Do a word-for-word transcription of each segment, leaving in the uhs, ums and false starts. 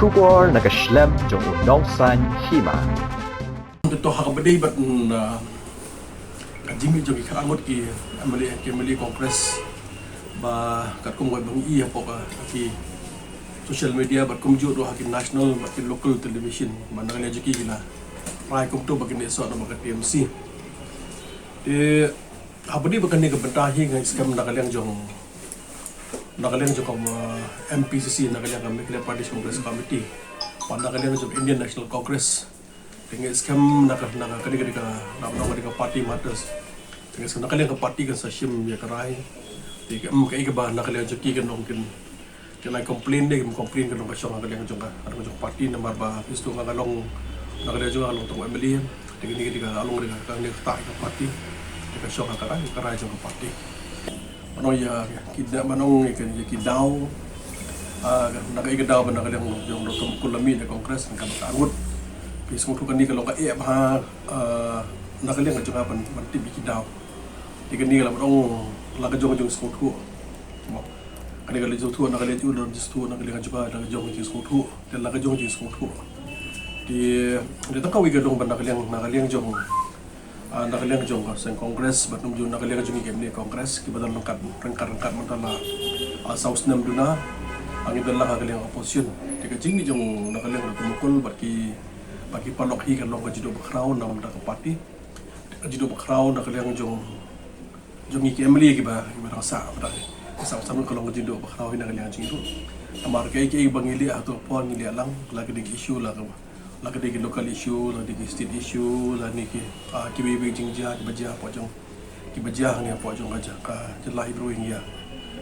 Khubor na ka shlem jong u nongsan hima. Te to ha kaba dei bad, mm, ah, ka jingmih jong ki khatar ngut ki M L A, ki M L A Congress ba katkum ka ba ngi i hapoh, ah, ki social media bad kumjuh ruh ha ki national bad ki local television ba na ka liang jong ki ki la rai kumto ba kin ïasoh na ba ka T M C. Te ha ba dei bad kane ka bynta hi nga skhem na ka liang jong, na ka liang jong ka, ah, M P C C, na ka liang ka Meghalaya Pradesh Congress Committee bad na ka liang jong Indian National Congress. Te nga skhem na ka, na ka, kane ka dei ka, na ka dei ka party matters. Te nga skhem na ka liang ka party kan sa shim ïa ka rai. Te ka, em, kaei kaba na ka liang jong ki kan long kin, kin ai complain de, kin complain kan long ka shong ha ka liang jong ka, ha ka liang jong ka party namar ba phi sngewthuh nga ka long, na ka liang jong nga ka long tang M L A. Te kane ka dei ka long de ka, kane ka ta ka party. Te ka shong ha ka rai, ka rai jong ka party. Ban ong ïa ki da-, ban ong ïa ki, ïa ki daw, ah, na ka, ïa ki daw ba na ka liang jong Doctor Mukul la mih na Congress, na ka ba ka ngut. Phi sngewthuh kane ka long ka eh bha, ah, na ka liang jong nga ban, ban tip ïa ki daw. Te kane ka la ban ong la ka jong jong sngewthuh. Mo. Kane ka la jong sngewthuh, na ka liang jong sngewthuh, na ka liang jong nga, na ka jong jong sngewthuh. Te la ka jong jong sngewthuh. Te, te tang kawei ka dong ban na ka liang, na ka liang jong Ah, na ka liang jong ka seng Congress, bad kumjuh na ka liang jong ngi ki M L A Congress, kiba don ryngkat, ryngkat, ryngkat mynta la, ah, saw snem duna, ah, ngi don lang ha ka liang opposition. Te ka jingmih jong na ka liang Doctor Mukul bad ki, bad ki paralok hi ka long ka jingduh bakhraw na ka bynta ka party. Ka jingduh bakhraw na ka liang jong, jong ngi ki M L A kiba, kiba dang sah, ba dang sah, sah ka long ka jingduh bakhraw hi na ka liang jong ngi ruh. Namar kaei kaei ba ngi leh ha tu por ngi leh lang, la ka dei ka issue la ka La ka dei ki local issue, la dei ki state issue, la dei ki, ah, kiwei kiwei jingjia, kiba jia hapoh jong, kiba jia hangne hapoh jong ka jia, ka jylla hi Rohingya.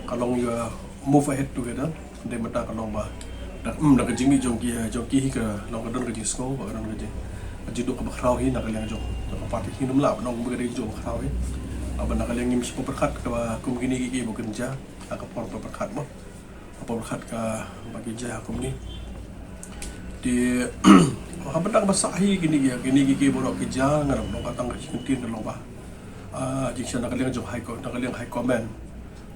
Ka long ïa move ahead together, dei mynta ka long ba. Da, hmm, da ka jingmih jong ki, jong ki hi ka long ka don ka jingsngew, ba ka don ka jing, ka jingduh kaba khraw hi na ka liang jong, jong ka party hi, ngim lah ban ong ba ka dei jingduh kaba khraw hi. Haba na ka liang ngim sngewpyrkhat kaba kum kine ki, ki ba kin jia, ha ka por ba pyrkhat mo. Hapoh pyrkhat kaba ki jia kumne. Te, ha bynta kaba sah hi kine ki, kine ki, ki baroh ki jia, nga ruh nga tang ka jingkyntien ka long ba. Ah, jingshisha na ka liang jong High Co-, na ka liang High Command.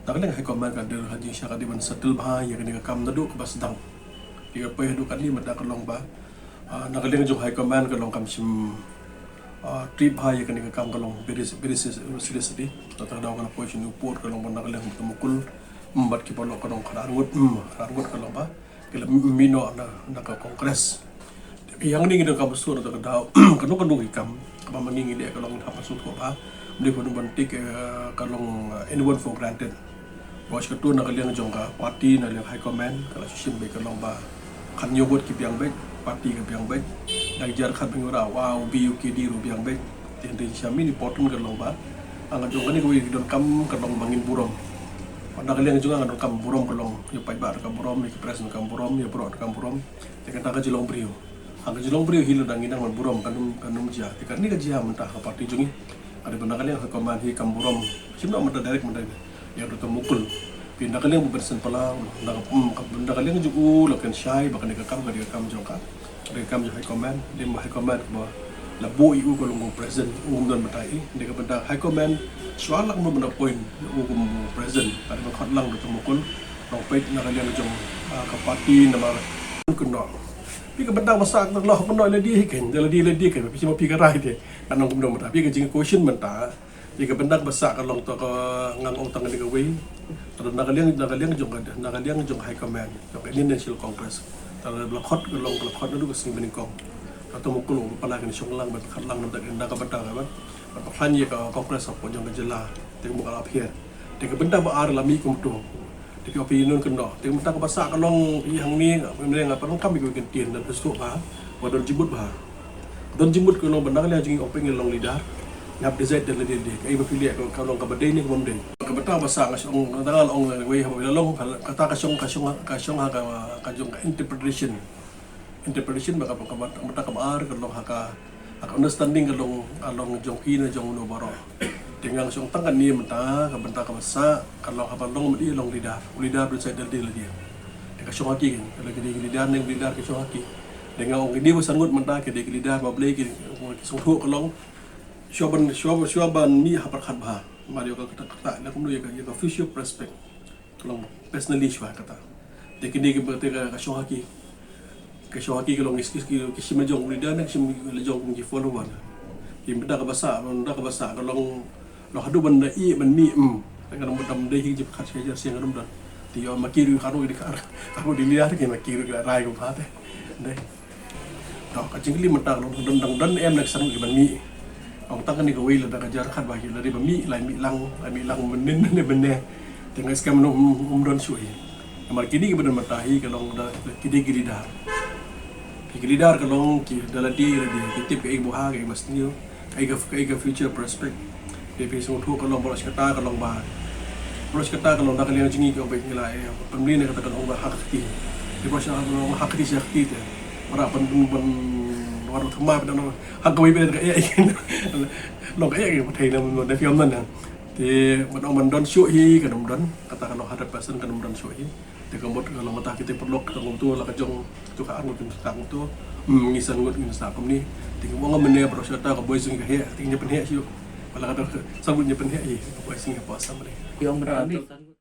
Na ka liang High Command ka dei ha jingshisha ka dei ban settle bha ïa kane ka kam naduh kaba sdang. Te ka poi haduh katne mynta ka long ba. Ah, na ka liang jong High Command ka long kam shym, ah, treat bha ïa kane ka kam ka long very, very seriously. Te ka daw ka la poi sha u pud ka long ba na ka liang Doctor Mukul. Hmm, bad ki paralok ka long khatar ngut, hmm, khatar ngut ka long ba ki la mih noh na, na ka Congress. Te ïa ngi ngi donkam shuh na ka daw, kano kano ki kam kaba ma ngi ngi leh ka long hap ban sngewthuh bha. Ym dei ban take, eh, ka long, eh, anyone for granted. Ba shu katu na ka liang jong ka party, na liang High Command, ka la shu shim beit ka long ba khathynñiew vote ki biang beit, party ka biang beit. Da ki jia khathynñiew ra, wa u B U K D ruh biang beit. Te hynrei shisha main important ka long ba, ah, nga jong kane kawei ka donkam ka long ba ngin burom. Ba na ka liang jong nga nga donkam burom ka long, ïa paidbah donkam burom, ïa ki press donkam burom, ïa baroh donkam burom. Te kata ka jinglong briew. Ha ka jinglong briew hi lada ngi nang ban burom kan ym, kan ym jia. Te kane ka jia mynta ha ka party jong ngi. Ka dei ba na ka liang High Command hi kam burom. Shim noh mynta direct mynta ïa Doctor Mukul. Phi na ka liang ba Benson Pala, na ka, mm, ka, na ka liang jong u la kynshai ba kane ka kam ka dei ka kam jong ka. Ka dei ka kam jong High Command, dei ba High Command ba la buh ïa u ka long u president, u ym don mynta hi. Dei ka bynta High Command shuwa la ka mut ban appoint ïa u kum u president. Ka dei ba khot lang Doctor Mukul. Long peit na ka liang jong, ah, ka party namar kynnoh. Phi ka bynta ba sah ka long kynnoh lady hi kein, lady lady kein, phi ma phi ka rai te. Ka nang kumno mynta, phi ka jing question mynta. Ïa ka bynta ba sah ka long to ka ngan ong tang kane kawei. Te na ka liang, na ka liang jong ka, na ka liang jong High Command jong ka Indian National Congress. Te la khot ka long, la khot naduh ka sngi ba nyngkong. Te to Mukul u Pala kan shong lang bad khot lang na ka bynta ka ban, ban pynlong ïa ka Congress hapoh jong ka jylla. Te ka mut ka la pher. Te ka bynta ba ar la mih kumto. Te phi, phi ïa nun kynnoh. Te mynta kaba sah ka long ïa hangne, nga, nga, nga pyndonkam ïa ka kyntien, da phi sngewthuh bha, ba don jingmut bha. Don jingmut ka long ba na ka liang jong ngi, ong peit ngi long leader. Ngi hap decide da lade lade. Kaei ba phi leh ka, ka long kaba dei ne kaba ym dei. Ka bynta ba sah nga shong, nga tang nga la ong wei haba la long, kata ka shong, ka shong, ka shong ha ka, ka jong ka interpretation. Interpretation ba ka, ka, ka, ka bynta kaba ar ka long ha ka, ha ka understanding ka long, ka long jong phi ne jong uno baroh. Te nga shong tang kane mynta, ka bynta kaba sah ka long haba long mynta long leader. U leader u decide da lade lade. Te ka shong ha ki, ka la ki dei ki leader ne leader ka shong ha ki. Te nga ong ki dei ba san ngut mynta ki dei ki leader ba Blei ki, ki sngewthuh ka long. Shuwa ban, shuwa, shuwa ban mih ha pyrkhat bha. Mar ïa ka kata, kata, na kumno ïa ka, ïa ka future prospect. Ka long personally shuwa kata. Te kine ki ba te ka, ka shong ha ki. Ka shoh ki ka long ki, ki, ki shim la jong u leader ne ka shim la jong ki follower. Ki mynta kaba sah, mynta kaba sah ka long, long haduh ban da ïeh ban mih, mm. Ka long ban dei hi jingpyrkhat sha jar sha ngan dang don. Te ïoh ma ki ruh ka ruh ki dei ka, ka ruh dei leader ki ma ki ruh ki la rai kum ha te. Dei. To ka jingkylli mynta ka long don dang don em na ka san ruh ki ban mih. Ong tang kane kawei lada ka jar khat ba ki la dei ba mih, la mih lang, la mih lang mynnin ne mynne. Te nga skhem ym, ym don shuh hi. Namar kine kiba don mynta hi ka long da ki dei ki leader. Ki leader ka long ki da lade lade ki tip kaei ba ha, kaei ba sniew, kaei ka, kaei ka future prospect. Te phi sngewthuh ka long baroh shi katta ka long ba, baroh shi katta ka long da ka liang jong ngi ka ong ba ngi la ïa pynmlien ïa kata ka long ba ha ka kti. Te baroh shi katta ka long ha ka kti sha ka kti te. Ba la pyn, pyn, pyn, ba la thymmai ba da long ha kawei ba da ka ïa. Long ka ïa ka pyrthei na, na, na phi ong na. Te ban ong ban don shuh hi kan ym don, kata ka long hundred percent kan ym don shuh hi. Te ka mut ka long mynta kita paralok kita kumto la ka jong, tu ka ar ngut kita kumto. Hmm, ngi san ngut ngi sah kumne. Te ka ong mynne baroh shi katta ka boi sing ka heh, te ngi pynheh shuh. Ba la ka dei sa ngut ngi pynheh hi, ka boi sing ka pa sa mynne. Ki ong mynta